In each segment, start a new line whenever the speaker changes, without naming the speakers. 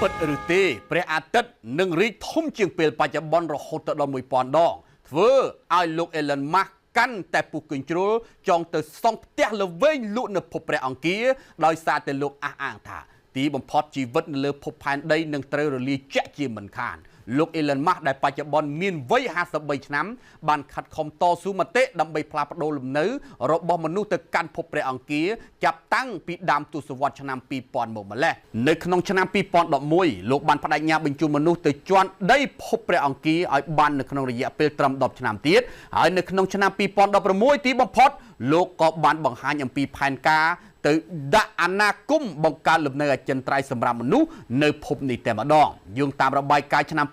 ពិតឬទេព្រះអាទិត្យនឹងរីកធំជាងពេលបច្ចុប្បន្នរហូតទៅដល់1000ដងធ្វើឲ្យលោក Elon Musk កាន់តែពុះកញ្ជ្រោលចង់ទៅសង់ផ្ទះល្វែងលក់នៅភពព្រះអង្គារដោយសារតែលោកអះអាងថាទីបំផុតជីវិតនៅលើភពផែនដីនឹងត្រូវរលាយជាក់ជាមិនខានលោក Elon Musk ដែលបច្ចុប្បន្នមានវ័យ53ឆ្នាំបានខិតខំតស៊ូមតិដើម្បីផ្លាស់ប្ដូរលំនៅរបស់មនុស្សទៅកាន់ភពព្រះអង្គារចាប់តាំងពីដើមទសវត្សរ៍ឆ្នាំ2000មកម្លេះនៅក្នុងឆ្នាំ2011លោកបានបដិញ្ញាបញ្ជូនមនុស្សទៅជាន់ដីភពព្រះអង្គារឲ្យបាននៅក្នុងរយៈពេលត្រឹម10ឆ្នាំទៀតហើយនៅក្នុងឆ្នាំ2016ទីបំផុតលោកក៏បានបង្ហាញអំពីផែនការទៅដាក់អាណាគមបង្កើតលំនៅអចិន្ត្រៃយ៍សម្រាប់មនុស្សនៅភពនេះតែម្ដងយោងតាមរបាយការណ៍ឆ្នាំ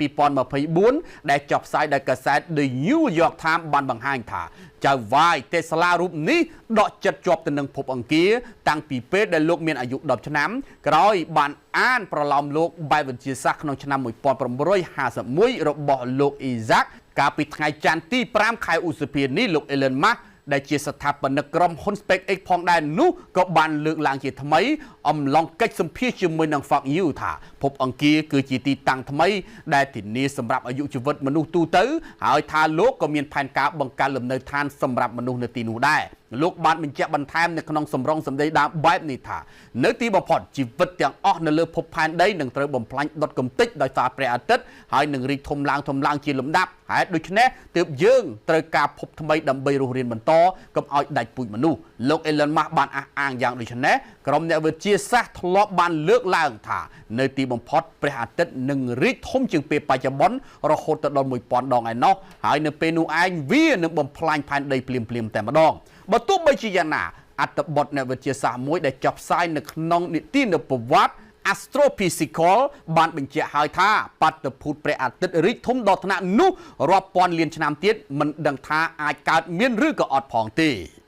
2024ដែលចុះផ្សាយដោយកាសែត The New York Times បានបង្ហាញថាចៅវាយ Tesla រូបនេះដកចិត្តជាប់ទៅនឹងភពអង្គារតាំងពីពេលដែលលោកមានអាយុ10ឆ្នាំក្រោយបានអានប្រលោមលោកបែបវិទ្យាសាស្ត្រក្នុងឆ្នាំ1951របស់លោកអ៊ីសាក់កាលពីថ្ងៃច័ន្ទទី5ខែឧសភានេះលោក Elon Musk ដែលជាស្ថាបនិកក្រុមហ៊ុន SpaceX ផងដែរនោះក៏បានលើកឡើងជាថ្មីអំឡុងកិច្ចសម្ភាសជាមួយនឹង Fox News ថាភពអង្គារគឺជាទីតាំងថ្មីដែលធានាសម្រាប់អាយុជីវិតមនុស្សទូទៅហើយថាលោកក៏មានផែនការបង្កើតលំនៅឋានសម្រាប់មនុស្សនៅទីនោះដែរលោកបានបញ្ជាក់បន្ថែមនៅក្នុងសម្រងសម្ដីដើមបែបនេះថានៅទីបំផុតជីវិតទាំងអស់នៅលើភពផែនដីនឹងត្រូវបំផ្លាញដុតកំទេចដោយសារព្រះអាទិត្យហើយនឹងរីកធំឡើងធំឡើងជាលំដាប់ហេតុដូច្នេះទើបយើងត្រូវការភពថ្មីដើម្បីរស់រានបន្តកុំឲ្យដាច់ពូជមនុស្សលោក Elon Musk បានអះអាងយ៉ាងដូចនេះក្រុមអ្នកវិទ្យាសាស្ត្រធ្លាប់បានលើកឡើងថានៅទីបំផុតព្រះអាទិត្យនឹងរីកធំជាងពេលបច្ចុប្បន្នរហូតទៅដល់1000ដងឯណោះហើយនៅពេលនោះឯងវានឹងបំផ្លាញផែនដីភ្លាមៗតែម្ដងបើទោះបីជាយ៉ាងណាអត្ថបទអ្នកវិទ្យាសាស្ត្រមួយដែលចុះផ្សាយនៅក្នុងនីតិនុប្រវត្តិ Astrophysical បានបញ្ជាក់ហើយថាបាតុភូតព្រះអាទិត្យរីកធំដល់ថ្នាក់នោះរាប់ពាន់លានឆ្នាំទៀតមិនដឹងថាអាចកើតមានឬក៏អត់ផងទេ។